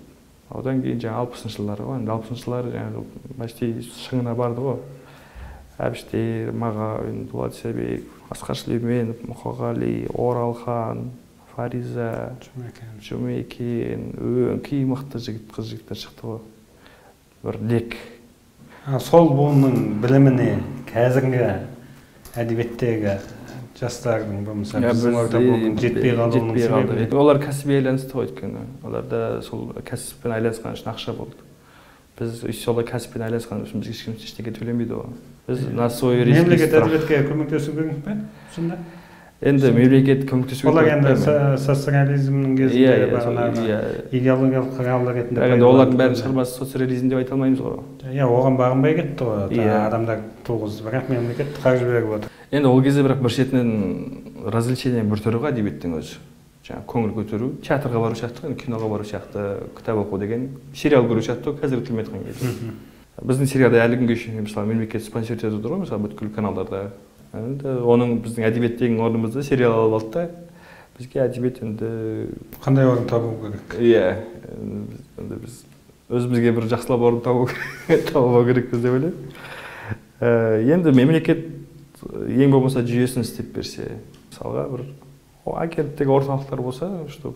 Одан кейін жаңа 60-шы жылдары ғой, енді 60-шы жылдары жаңағы почти шыңына барды ғой. Әбіштер, Мағауин, Дулат Исабеков, Асқар Сүлейменов, Мұқағали, Оралхан, Фариза, Жұмекен, өңкей мықты жігіт, қыз жігіттер шықты ғой. Бір лек. Сол буынның біліміне қазіргі әдебиеттегі жастардың болмаса біздің орта буынның жетпей қалуының себебі. Олар кәсіби айланысты ғой, өйткені. Оларда сол кәсіппен айланысқан үшін ақша болды. Біз солай кәсіппен айланысқан үшін бізге ешкім ештеңе төлемейді ғой. Біз на свой риск. Мемлекет әдебиетке көмектесу керек пе сонда? Енді мемлекет көмектесу керек. Олар енді социализмнің кезінде бағанағы идеологиялық құрал ретінде. Бірақ енді олардың бәрін шығармасы социализм деп айта алмаймыз ғой. Иә, оған бағынбай кетті ғой. Адамдар туғызды, бірақ мемлекет қаржы беріп отыр. Енді ол кезде бірақ бір шетінен развлечение бір түрі ғой әдебиеттің өзі. Жаңа көңіл көтеру, театрға бару сияқты, киноға бару сияқты, кітап оқу деген, сериал көру сияқты қазіргі тілмен айтқан кезде. Біздің сериалда әлі күнге шейін мысалы мемлекет спонсор етіп отыр ғой, мысалы бүткіл каналдарда. Енді оның біздің әдебиеттегі орнымызды сериал алып алды да, бізге әдебиет енді қандай орын табу керек? Иә, енді біз өзімізге бір жақсылап орын табу керекпіз деп ойлаймын. Енді мемлекет ең болмаса жүйесін істеп берсе, мысалға бір агенттік орталықтар болса, чтобы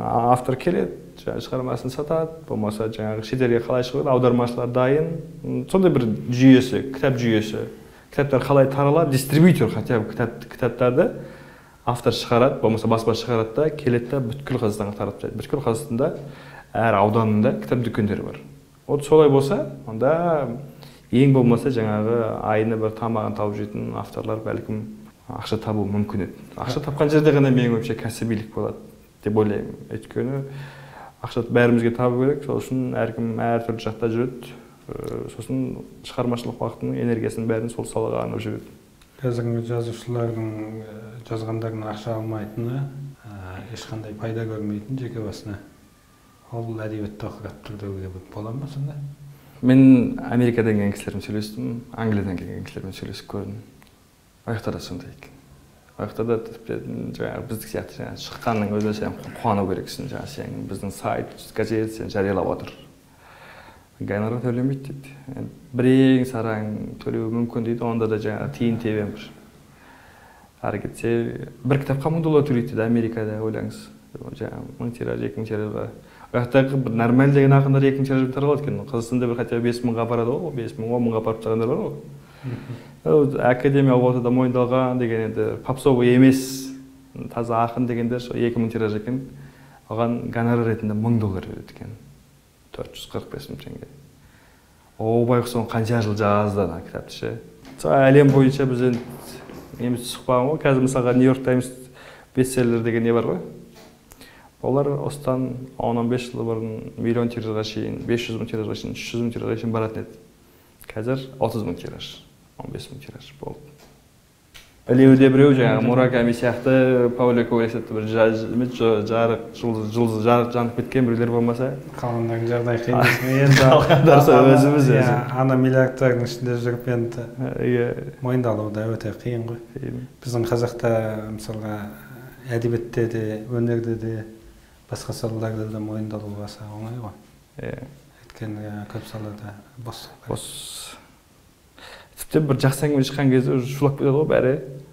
автор келеді, шығармасын сатады, болмаса жаңағы шетелге қалай шығады, аудармашылар дайын, сондай бір жүйесі, кітап жүйесі. Кітаптар қалай таралады, дистрибьютор хотя бы кітаптарды автор шығарады, болмаса баспа шығарады да, келеді да бүткіл Қазақстанға таратып тастайды. Бүткіл Қазақстанда әр ауданында кітап дүкендері бар. Вот солай болса, онда ең болмаса жаңағы айына бір тамағын тауып жейтін авторлар бәлкім ақша табуы мүмкін еді. Ақша тапқан жерде ғана менің ойымша кәсібилік болады деп ойлаймын. Өйткені ақша бәрімізге табу керек, сол үшін әркім әртүрлі жақта жүреді. Сосын шығармашылық уақытының энергиясының бәрін сол салаға арнап жүреді. Қазіргі жазушылардың жазғандарына ақша алмайтыны, ешқандай пайда көрмейтін жеке басына, ол әдебиетті тоқырап тұр деуге бола ма сонда? Мен Америкадан келген кісілермен сөйлестім, Англиядан келген кісілермен сөйлесіп көрдім. Ол жақта да сондай екен. Ол жақта да тіпті жаңағы біздік сияқты жаңағы шыққанның өзіне сен қуану керексің, жаңағы сен біздің сайт, газет сен жариялап отыр. Гонорар төленбейді дейді. Бірең сараң төлеуі мүмкін дейді, онда да жаңағы тиын тебен бір. Ары кетсе бір кітапқа $1000 төлейді дейді Америкада, ойлаңыз. Жаңағы 1000 тираж, 2000 тиражға. Ол жақтағы бір нормаль деген ақындар 2000 тиражбен таралады екен. Қазақстанда бір хотя бы 5000-ға апарады ғой, 5000, 10000-ға апарып тастағандар бар ғой. Академия ортада мойындалған деген енді попсовый емес, таза ақын дегендер сол 2000 тираж екен. Оған гонорар ретінде $1000 береді екен. 445 мың теңге. О, байғұс оны қанша жыл жазды ана кітапты ше. Сол әлем бойынша біз енді неміз түсіп қалған ғой. Қазір мысалға Нью-Йорк Таймс бестселлер деген не бар ғой. Олар осыдан 10-15 жыл бұрын миллион тиражға шейін, 500 мың тиражға шейін, 300 мың тиражға шейін баратын еді. Қазір 30 мың тираж, 15 мың тираж болды. Ілеуде біреу жаңағы Мураками сияқты, Пауло Коэльо сияқты бір жарық жұлдыз жарық жанып кеткен біреулер болмаса, қалғандарының жағдайы қиын дейсің. Енді қалғандар сол өзіміз өзі. Ана миллиардтардың ішінде жүріп енді мойындалу да өте қиын ғой. Біздің қазақта мысалға әдебиетте де, өнерде де, басқа салаларда да мойындалу аса оңай ғой. Өйткені көп салада бос. Бос. Тіпті бір жақсы әңгіме шыққан кезде уже шулап кетеді ғой бәрі.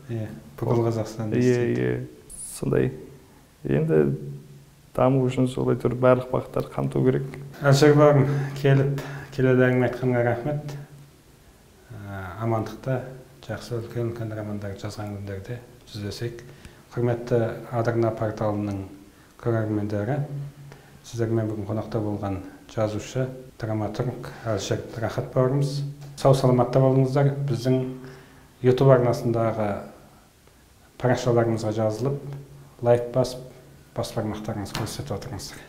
Иә, бүкіл Қазақстан естиді. Сондай. Енді даму үшін солай тұр, барлық бағыттарды қамту керек. Әлішер бауырым, келіп, келелі әңгіме айтқанға рахмет. Амандықта жақсы үлкен-үлкен романдар жазған күндерде жүздесейік. Құрметті Адырна порталының көрермендері, сіздермен бүгін қонақта болған жазушы, драматург Әлішер Рахат бауырымыз. Сау саламатта болыңыздар. Біздің YouTube арнасындағы парақшаларымызға жазылып, лайк басып, бас бармақтарыңызды көрсетіп отырыңыздар.